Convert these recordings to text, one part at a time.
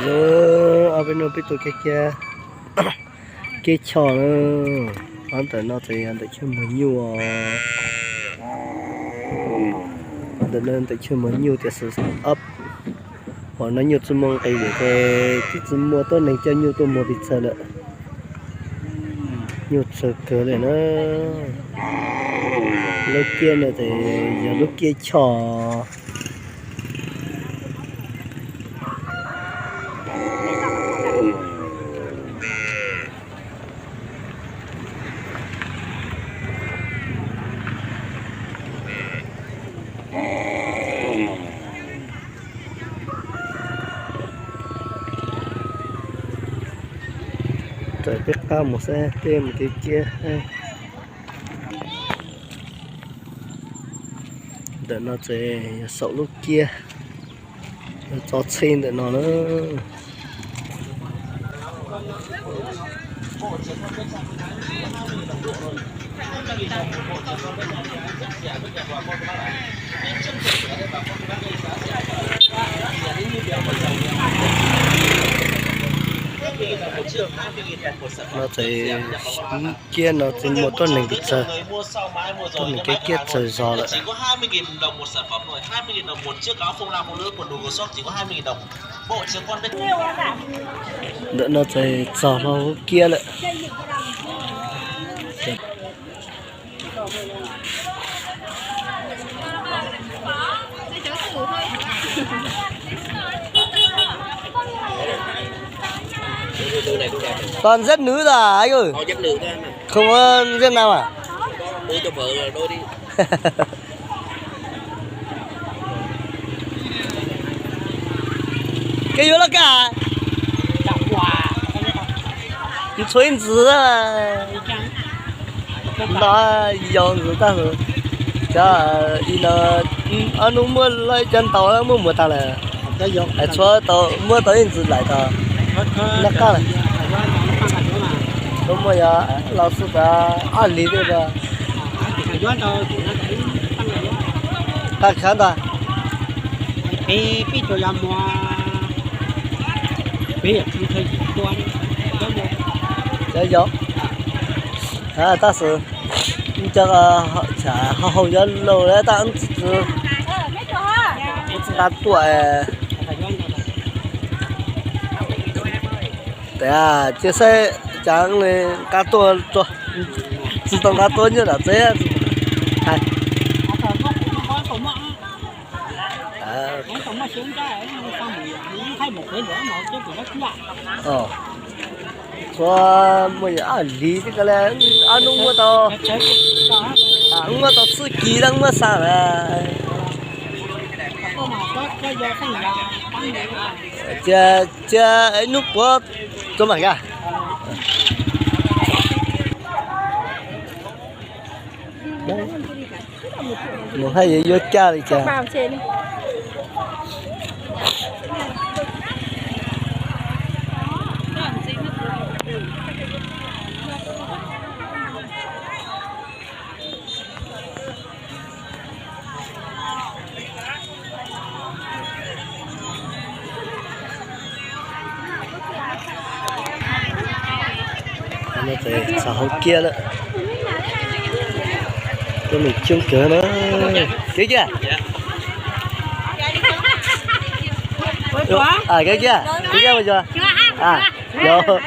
Zoo, ob peb hnub peb tuaj kiab kiab, kiab choj na. Ob ntawm no ces yog ntawm chaw muag nyuj. Ntawm no ntawm chaw muag nyuj tias xwb ob. Hos no nyuj txwj muaj nqis lawm ces twb tsis muaj tuab neeg coj nyuj tuaj muag pes tsawg lawm. Nyuj tsawg kawg li na. Lub kiab no ces yog lub kiab choj. Raws peb qab mus saib, peb mus kiab kiab. Ntawm no ces yog saum lub kiab, txo txhij ntawm no na. No ces kiab no tsis muaj tuab neeg pes tsawg, tuab neeg kiab kiab tsawg zog lawm. Ntawm no ces txog hlo hauv kiab lawm. Còn rất nữ là anh ơi. Không có rất nam à? Cái vô đó cả. Chuối ntxwv. Nto yau ntxwv tag. Cov i no ob hnub muab lawm cov ntau muab muag tag lawm. Txhua tau muab tau ib ntxwv laim tau. Noj qab lawm. Tub muaj yog los xub tas ob lig tej. Tag khav ntag. Cov yau tab sis cov haus yau laus lawm tab tsis nqa tuaj. Tes cia saib cas nqa tuaj, tsis tau nqa tuaj nyob nram tsev. Txhua muaj yam ab lig thiab ko le, ob hnub muab tau, muab tau txhub kis tab muab xa lawm. Cia, cia ib hnub puav tso mam nkag. Mus haj yuav yuav caj li cas. Txog hauv kiab lawm. Coob leej coob kawg na. Kev kiag. Kev kiag, kev kiag mas yog. Yog. Yog pob.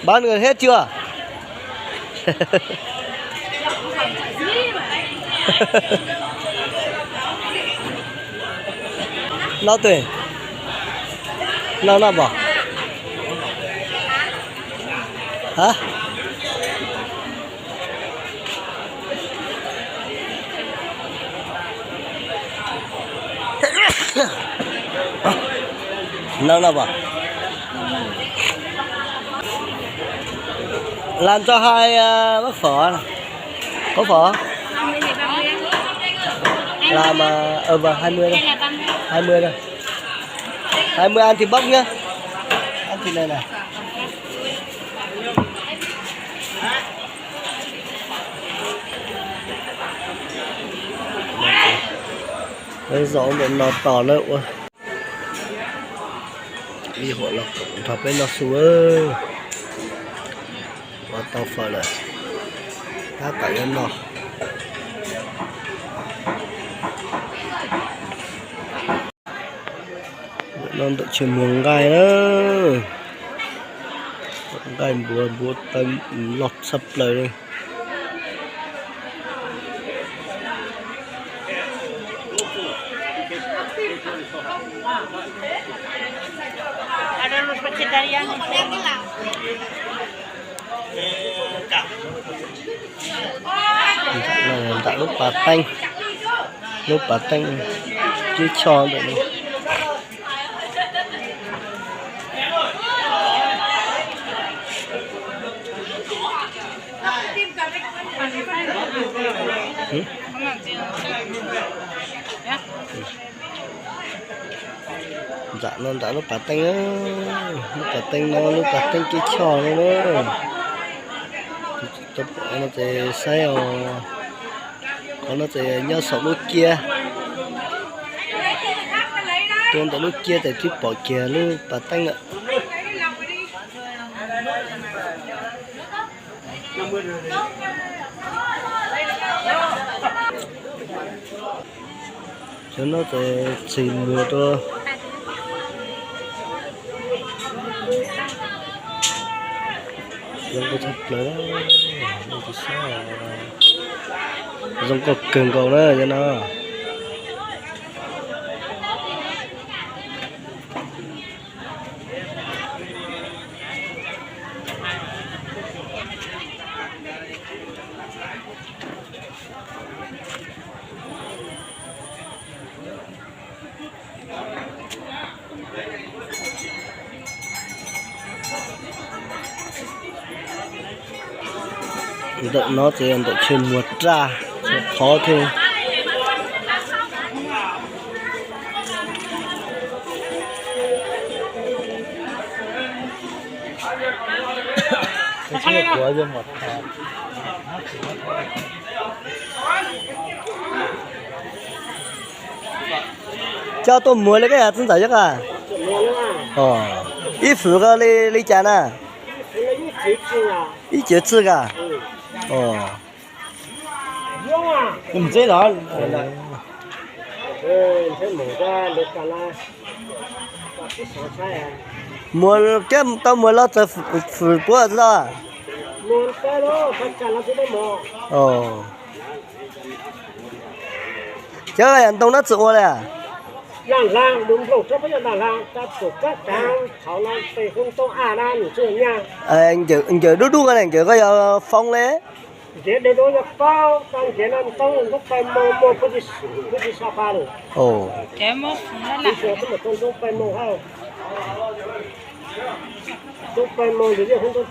Bán người hết chưa? Noj twg? Noj noj pom. Hab? Nau no pom. Làm cho hai, à, bát phở. Có phở? Làm, à, ờ, vâng, hai mươi đây. Hai mươi đây. Hai mươi ăn thịt bắp nhá. Ăn thịt này này. Zov ntawm no tos lawm ua. Ib huam los nrog peb noj su. Ua tau fawm lawm, tab tom yuav noj. No ntawm tsev muag nqaij na, nqaij npuav npuav taw loj tshaj plaws li. Nram lub pas teeb, lub pas teeb cib choj ntawm no. Nram no nram lub pas teeb, lub pas teeb no lub pas teeb cib choj no na. Tau pom no ces saib os, qhov no ces nyob saum lub ciab, tuaj ntawm lub ciab ces twb pom kiag lub pas teeb lawm. Cov no ces txhim muag rau. Zoo nkauj tshaj plaws, zoo nkauj kawg nkaus na cov no. Ntawm no ces ntawm chaw muag raj, qhov thiab. Coj tuaj muag li koj yog txiv ntxawm yog a? Ib fwm ko li cas na? Ib cev txwj ka? Muag, tau muag los txawm fwm puab txog. Cov yam ntoo no txawm ua li. Ncaws dub dub ko ne, ncaws koj yog foob li.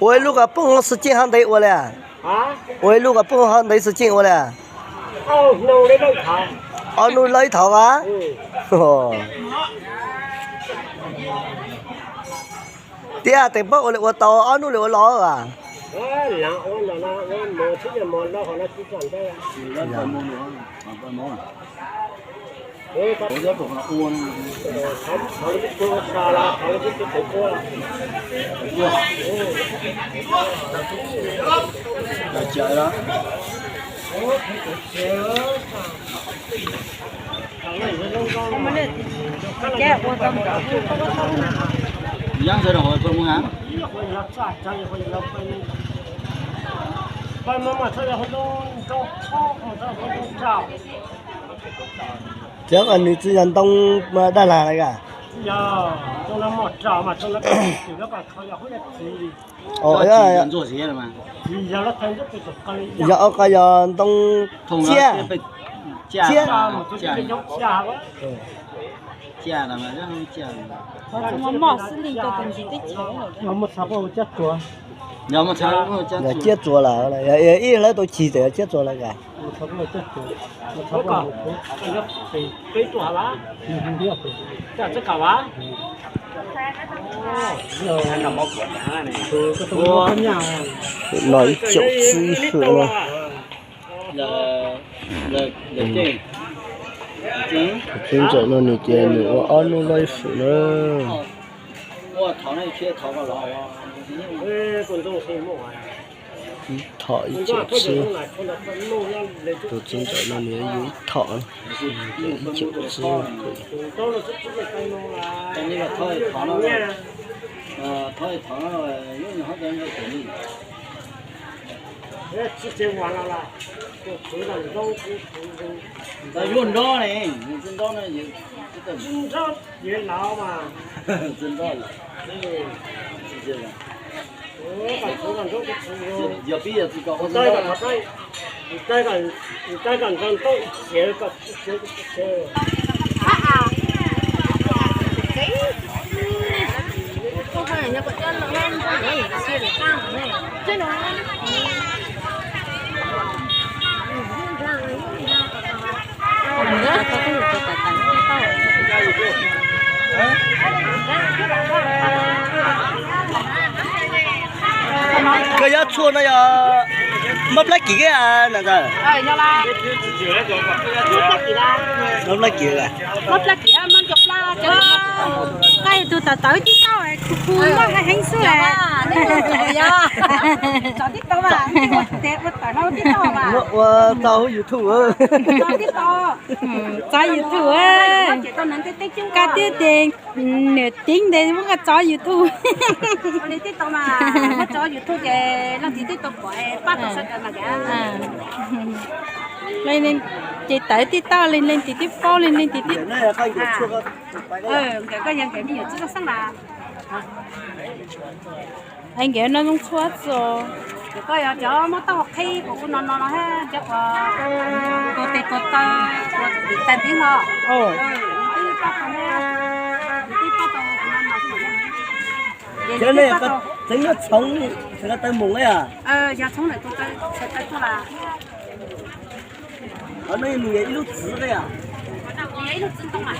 Ua ib lub ko poob xwb ceeb hov ntev ua li. Ua ib lub ko poob hov ntev xwb ceeb ua li. Ob hnub lawb ib thaum a. Tiag tes paub ua li ua tau ob hnub li ua los a. Cov nws tsis yog ntoo daj lag lawm a? Yog ob qho yog ntoo tsiab. Yog ciab txuas lawm, ib hlawv tau chis txawm yog ciab txuas lawm ka. No ib caum txwb ib hwm no. Tus txiv ntxawm no nws tias nws ua ob hnub loj ib hwm na. Ib thom ib caum txwb. Tus txiv ntxawm no nws yuav ib thom, ib caum txwb. Yuav nrog ne, nrog, nrog. Koj yuav tshuaj no yog mob plab kis na ntawd? Mob plab kis. Koj yog tus tawv tawv tib tauj, khu khu muaj heev xwb. Ua tau hauv YouTube. Txog YouTube. Koj twb tias nws tib ntes muab koj tso YouTube. Leej leej ces tawv tib tauj li leej tib tib paub li leej tib tib. Es nkawd no zoo tshuaj txo. Koj yog cov muab taub hau qhib kuv no no no, cov tus tes tus taw, tus tis taw ntiv no. Cov nej txeev nyob txhoov, txeev taw moos na. Yog txhoov lawm tus taw, taw tuaj las. Qhov no nws yog ib lub txwv na yom? Yog ib lub txwv ntoo mas.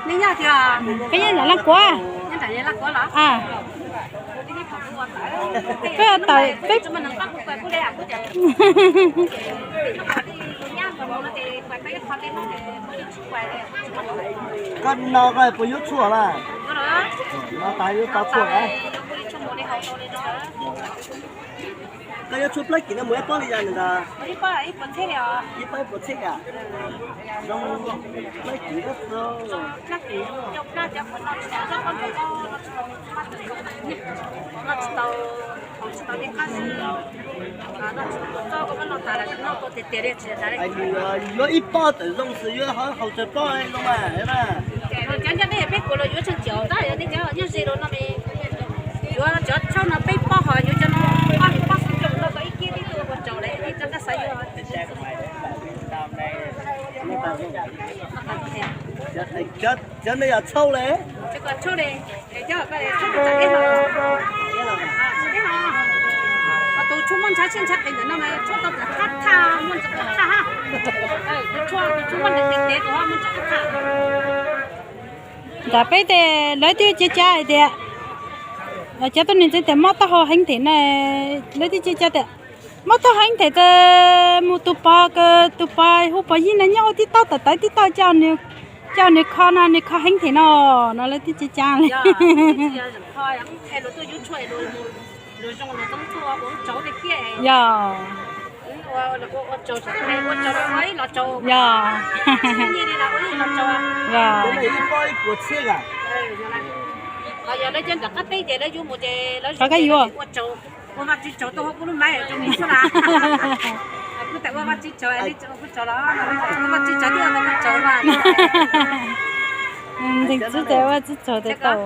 Nej nyob tiag? Peb nyob nram Laj Kuav. Nyob nram Laj Kuav los? Koj tawm peb Koj no koj puas yuav tshuaj na? No tas yuav tau tshuaj na. Koj yuav tshuaj plab kis no mus ib pob li cas ntag? Ib pob ib puas txhiab li. Zoo plab kis koj txo. Yuav ib pob tawm zoo xwb yuav haus tsawg pob zoo mas. Cov nyob deb peb kuv los yuav tsheej caum tab yog nej cov nyob ze rau no, yuav cov tshauj no peb pob ho yuav cov no ob pob xwb, coj mus noj tau ib kiab tib tug ua tsaus lawm nej cov koj xav yuav. Cov no yog tshauj le. Tus tshuaj muaj ntshav siab ntshav qis ntawm no mas tshuaj tau ntawm qab thaj, muaj ntsis qab thaj ha. Tus tshuaj, tus tshuaj muaj ntev ntev tus ho muaj ntsis qab thaj. Ntawm peb tes lawv twb cia cas hais tias, cov tuab neeg ntxhais tias mob taub hau heev them na, lawv twb cia cas tias mob taub hau heev them tas mus tus pog, tus pog hu pog Yij na nyob hauv tib tauj tawv tib tauj, coj nws kho no nws kho heev them no, no lawv twb cia cas li. Yog. Yog. Yog. Yog lawv cov nram qab teb ces lawv yuav mus ces lawv rov qab yuav. Ua Vajtswv tsaug tuaj hauv kuv lub maiv rau kuv xwb na. Kuv tau ua Vajtswv tsaug, kuv tsaug los ua Vajtswv tsaug thiab, kuv tsaug mas. Ntxeev Tswb tau ua Tswb tsaug tau.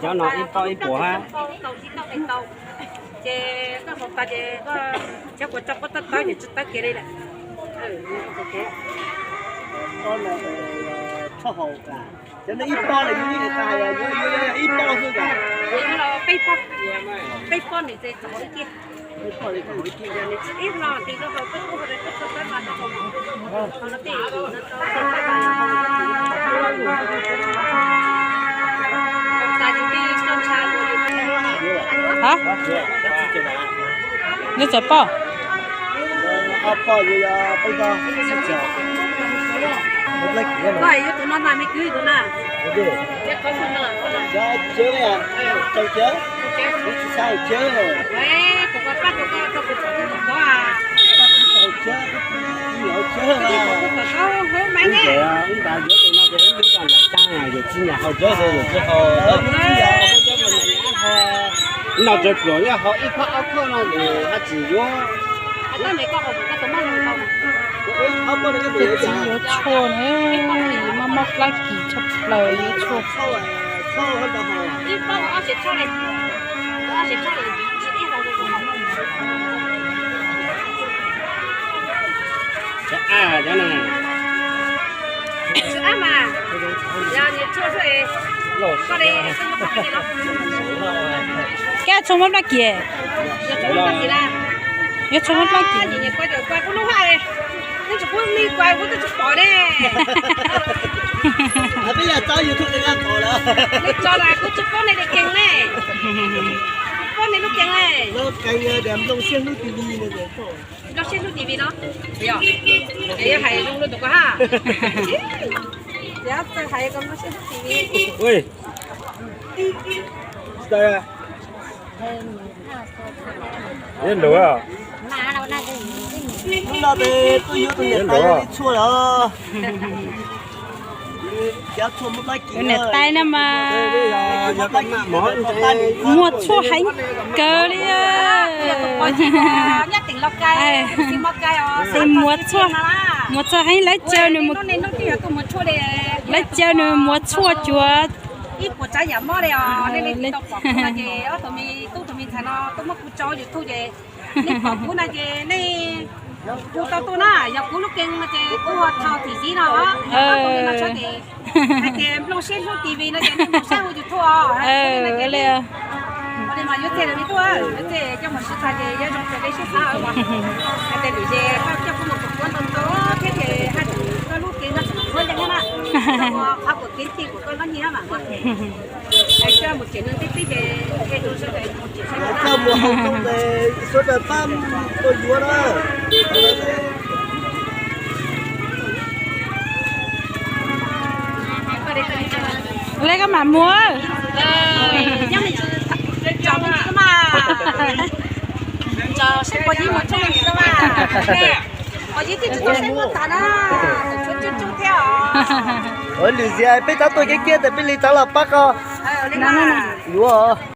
Cov no ib pob ib puas hab. Ces koj haus tas ces koj thiab kuv tso koj tawb tawb ces tsis tawb kiag li lawm. Cov no ib pob, ib pob xwb, peb pob, peb pob nws ces txog ib kiag. Ib no tis rau hauv peb kub, peb tso tawb mas rau hauv. Hab, neb txawm poj. Koj yuav tus no mas me kwv tus na. No tseem pluas yog haus ib khob ob khob no ces haj tsis yuav. Tus txiv yuav tshuaj na, mob mob plab kis tshaj plaws yuav tshuaj. Koj tshuaj mob plab kis, yuav tshuaj mob plab kis. Kuv tsis paub nej lub kees ne. Kuv paub nej lub kees ne. Nplooj Siab Hlub T V no, yog, es yog hais zoo lus tus ko ha. Yog txawj hais ko Nplooj Siab Hlub T V. Hnub no peb tuaj yuav tus niam tais li tshuaj lawm. Tus niam tais no mas muag tshuaj heev kawg li. Muag tshuaj, muag tshuaj heev, lawv caw nws, lawv caw nws muag tshuaj cuav. Nej pom kuv no ces nej hu tau tuaj na, yog kuv lub kees no ces kuv ho thau thim ziv no, yog koj tus li no tso ces hais tias Nplooj Siab Hlub T V no ces nej mus saib hu YouTube os. Ua li mas yuav txij lawm li tuaj, yuav txij coj mus sib txhais ces yuav zoo rau peb sib xav os. Hais tias lwm zaus koj coj kuv mus kuv kuab ntau ntau thiab ces hais tias koj lub kees no tseem muaj ntau na, qhov kuv kev tij kuv koj lub nyiaj mas. Coj mus haus tau ces suav daws pab tuaj yuav na. Li koj mam muag. Lwm zaus peb tab tuaj kiag kiag tas peb li rov los pab koj. Yuav.